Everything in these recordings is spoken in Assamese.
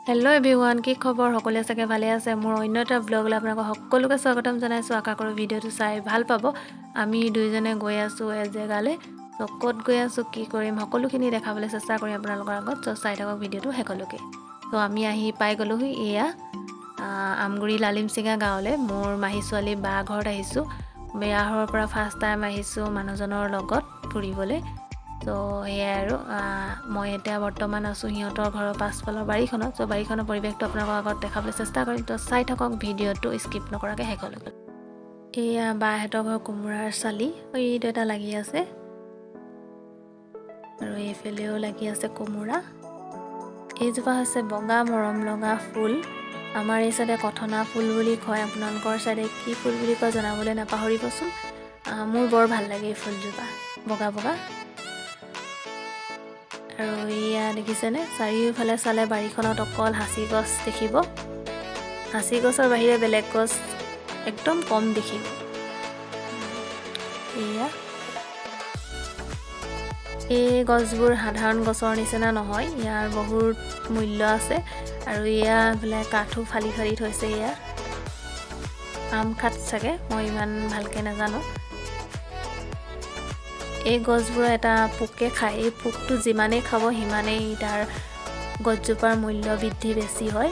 হেল্ল' এভৰিৱান, কি খবৰ? সকলোৱে চাগে ভালে আছে। মোৰ অন্য এটা ব্লগলৈ আপোনালোকক সকলোকে স্বাগতম জনাইছোঁ। আশা কৰোঁ ভিডিঅ'টো চাই ভাল পাব। আমি দুইজনে গৈ আছোঁ এজেগালৈ। ত' ক'ত গৈ আছোঁ, কি কৰিম, সকলোখিনি দেখাবলৈ চেষ্টা কৰিম আপোনালোকৰ আগত। চ' চাই থাকক ভিডিঅ'টো শেষলৈকে। ত' আমি আহি পাই গ'লোহি এয়া আমগুৰি লালিমচিঙা গাঁৱলৈ। মোৰ মাহী ছোৱালী বা ঘৰত আহিছোঁ। বিয়া হোৱাৰ পৰা ফাৰ্ষ্ট টাইম আহিছোঁ মানুহজনৰ লগত ফুৰিবলৈ। ত' সেয়াই আৰু মই এতিয়া বৰ্তমান আছোঁ সিহঁতৰ ঘৰৰ পাছফালৰ বাৰীখনত। চ' বাৰীখনৰ পৰিৱেশটো আপোনালোকৰ আগত দেখাবলৈ চেষ্টা কৰিম। ত' চাই থাকক ভিডিঅ'টো স্কিপ নকৰাকৈ শেষলৈকে। এয়া বাহঁতৰ ঘৰ কোমোৰাৰ চালি, এইটো এটা লাগি আছে আৰু এইফালেও লাগি আছে কোমোৰা। এইজোপা হৈছে বগা মৰম লগা ফুল। আমাৰ এই চাইডে কথনা ফুল বুলি কয়, আপোনালোকৰ চাইডে কি ফুল বুলি কয় জনাবলৈ নাপাহৰিবচোন। মোৰ বৰ ভাল লাগে এই ফুলজোপা, বগা বগা। আৰু এয়া দেখিছেনে, চাৰিওফালে চালে বাৰীখনত অকল সাঁচি গছ দেখিব। সাঁচি গছৰ বাহিৰে বেলেগ গছ একদম কম দেখিব। এয়া এই গছবোৰ সাধাৰণ গছৰ নিচিনা নহয়, ইয়াৰ বহুত মূল্য আছে। আৰু এয়া বোলে কাঠো ফালি ফালি থৈছে। এয়া আম কাঠ চাগে, মই ইমান ভালকৈ নাজানো। এই গছবোৰৰ এটা পোকে খায়, এই পোকটো যিমানেই খাব সিমানেই তাৰ গছজোপাৰ মূল্য বৃদ্ধি বেছি হয়।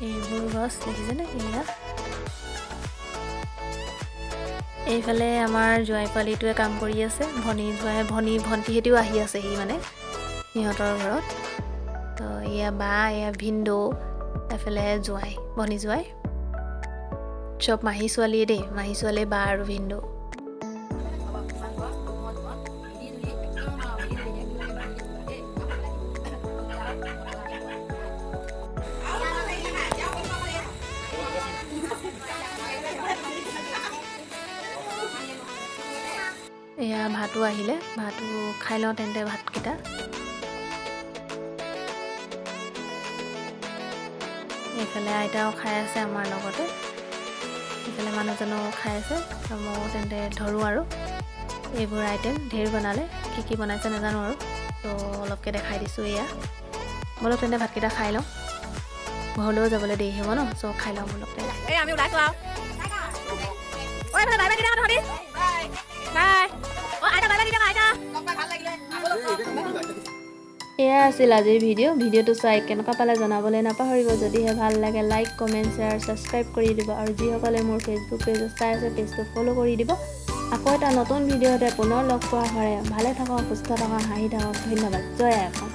এইবোৰ গছ দেখিছেনে? এয়া এইফালে আমাৰ জোঁৱাই পোৱালিটোৱে কাম কৰি আছে। ভনী জোঁৱাই, ভনী ভণ্টিহঁতেও আহি আছে সি মানে সিহঁতৰ ঘৰত। তো এয়া বা, এয়া ভিনদেউ, এফালে জোঁৱাই, ভনী জোঁৱাই, চব মাহী ছোৱালীয়ে দেই, মাহী ছোৱালী, বা আৰু ভিনদেউ। এয়া ভাতো আহিলে, ভাতো খাই লওঁ তেন্তে ভাতকেইটা। এইফালে আইতাও খাই আছে আমাৰ লগতে, এইফালে মানুহজনো খাই আছে। ময়ো তেন্তে ধৰোঁ আৰু এইবোৰ আইটেম ঢেৰ বনালে, কি কি বনাইছে নাজানো আৰু, ত' অলপকৈ দেখাই দিছোঁ। এয়া ব'লক তেন্তে ভাতকেইটা খাই লওঁ, ঘৰলৈও যাবলৈ দেৰি হ'ব ন, চ' খাই লওঁ ব'লক তেন্তে। আমি ওলাইছোঁ আৰু। ঐ, বাই বাই দিয়া তহঁতি। বাই। অ আইতা, বাই বাই দিয়া আইতা। এয়া আছিল আজিৰ ভিডিঅ'। ভিডিঅ'টো চাই কেনেকুৱা পালে জনাবলৈ নাপাহৰিব। যদিহে ভাল লাগে লাইক, কমেণ্ট, শ্বেয়াৰ, ছাবস্ক্ৰাইব কৰি দিব। আৰু যিসকলে মোৰ ফেচবুক পেজত চাই আছে, পেজটো ফ'ল' কৰি দিব। আকৌ এটা নতুন ভিডিঅ'তে পুনৰ লগ পোৱা হয়। ভালে থাকক, সুস্থ থাকক, হাঁহি থাকক। ধন্যবাদ। জয় আই অসম।